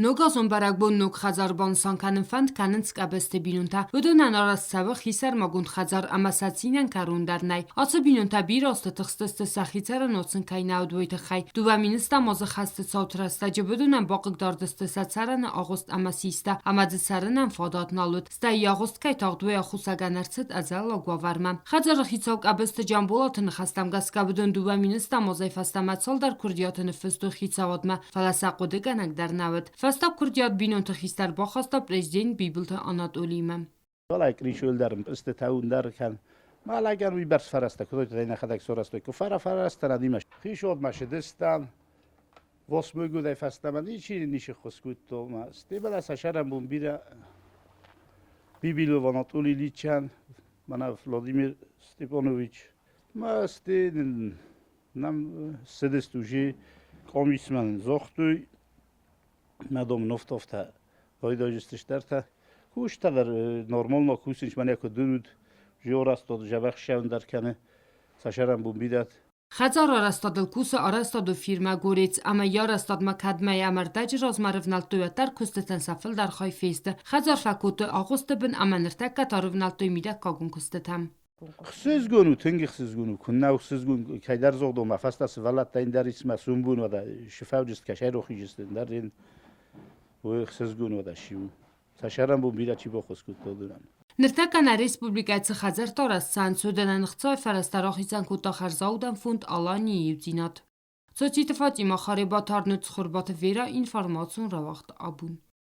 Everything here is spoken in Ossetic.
Ногазон бӕрӕгбон ног хӕдзар банысан кӕнын фӕнд кӕнынц Къӕбысты бинонтӕ. Уыдонӕн арӕзт цӕуы хисӕрмагонд хӕдзар ӕмӕ сӕ цинӕн кӕрон дӕр нӕй. Ацы бинонтӕ бирӕ азты тыхстысты, сӕхи цӕрӕнуат сын кӕй нӕ уыд, уый тыххӕй. 2 000 азы хӕсты цауты рӕстӕджы уыдонӕн бахъыгдард сты сӕ цӕрӕны агъуыст ӕмӕ систӕ, ӕмӕ дзы цӕрынӕн фадат нал уыд. Стӕй йӕ агъуыст кӕй тагъд, уый аххосагӕн ӕрцыд ӕдзӕллаг уавӕрмӕ. Хӕдзары хицау Къӕбысты Джамболаты ныхӕстӕм гӕсгӕ уыдон 2 000 азӕй фӕстӕмӕ цалдӕр куырдиаты ныффыстой хицауадмӕ, фӕлӕ сӕ хъуыдыгӕнӕг дӕр нӕ уыд. Фӕстаг куырдиат бинонты хистӕр бахаста президент Бибылты Анатолимӕ. Кришуэлдӕр дӕр кӕн. Малагӕн уыйбӕрц фӕрӕзтӕ куыд нӕхӕдӕг сорӕстой, куы фӕра фӕрӕзтӕ радимӕ. Хисодмӕ сыдыстан, восмыгудӕй фӕстӕмӕ ничи ницы ххуыс кодта. Стебела сӕ бирӕ Бибилов Анатолий Ильичӕн, мӕнӕ Владимир Степанович. Ма сте нам ссыдысты уже комиссмӕ загътой, мӕ дом нофтофтӕ райдайджыстыстӕртӕ. Кустӕ дӕр нормально кусынч мӕнӕ куыд уыд, жорастод жӕбӕхсӕвн дӕр кӕны, сӕ бумбидат. Хӕдзар арӕзтадыл кусы арӕзтадон фирмӕ «Горец» ӕмӕ йӕ арӕзтадмӕ кӕд мӕй ӕмӕ ӕрдӕджы размӕ рывнӕлдтой, уӕддӕр куыстытӕн сӕ фылдӕр хай фесты. Хӕдзар фӕкодтой агъуысты бын ӕмӕ ныртӕккӕ та рывнӕлдтой мидӕггагон куыстытӕм. Хсызгон у, тынг хсызгон у. Куыннӕ у хсызгон, кӕйдӕр зогъдон ма фӕстӕ сывӕллӕттӕ дӕр исмӕ сумбун уӕдӕ сыфӕвджыст кӕсӕйрохиджыст дӕр ин уый хсызгон уӕдӕ сиу. Сӕ сӕрӕнбон бирӕ чи баххуыс кодта, уыдонӕн. Ныртӕккӕ нӕ республикӕйы цы хӕдзӕрттӕ арӕзт цӕуынц, уыдонӕн ӕхцайы фӕрӕзтӕ рахицӕн кодта хӕрзаудӕн фонд «Аланийы иудзинад». Цоциты Фатимӕ, Харебаты Арнольд, Цхуырбаты Верӕ, информацион рауагъд «Абон».